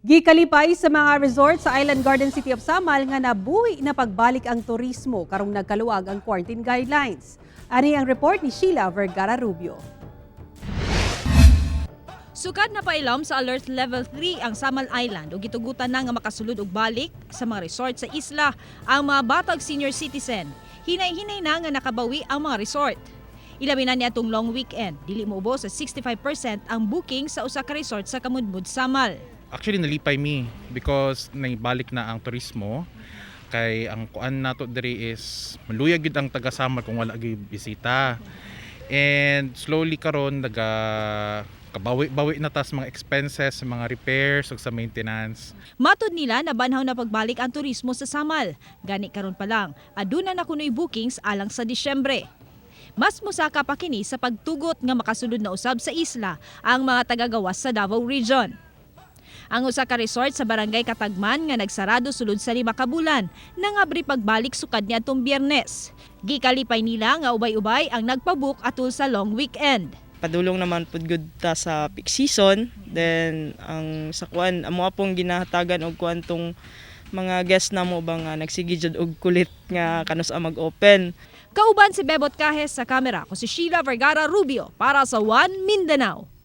Gikalipay sa mga resort sa Island Garden City of Samal nga nabuhi na pagbalik ang turismo karong nagkaluwag ang quarantine guidelines. Ani ang report ni Sheila Vergara Rubio. Sukad na pailom sa Alert Level 3 ang Samal Island ug gitugutan na nga makasulod og balik sa mga resort sa isla ang mga bata ug senior citizen. Hinay-hinay na nga nakabawi ang mga resort. Ilabi na niadtong long weekend, dili moubos sa 65% ang booking sa usa ka resort sa Kamudmud, Samal. Actually, nalipay mi because naibalik na ang turismo kay ang kuan nato diri is maluya gyud ang taga Samar kung wala gyud bisita. And slowly karon naga kabawi-bawi na tas mga expenses sa mga repairs ug sa maintenance. Matod nila, nabanhaw na pagbalik ang turismo sa Samal. Gani karon pa lang, aduna na kunoy bookings alang sa Disyembre. Mas musaka pa kini sa pagtugot nga makasulod na usab sa isla ang mga tagagawas sa Davao Region. Ang usa ka resort sa Barangay Katagman nga nagsarado sulod sa 5 ka bulan, nangabri pagbalik sukad niadtong Biyernes. Gikalipay nila nga ubay-ubay ang nagpabook atul sa long weekend. Padulong naman pud gud ta sa peak season, then ang sa kuan amo pong ginahatagan og kuan tong mga guest namo ba nga nagsige jud og kulit nga kanus-a mag-open. Kauban si Bebot Cajes sa kamera, ko si Sheila Vergara Rubio para sa One Mindanao.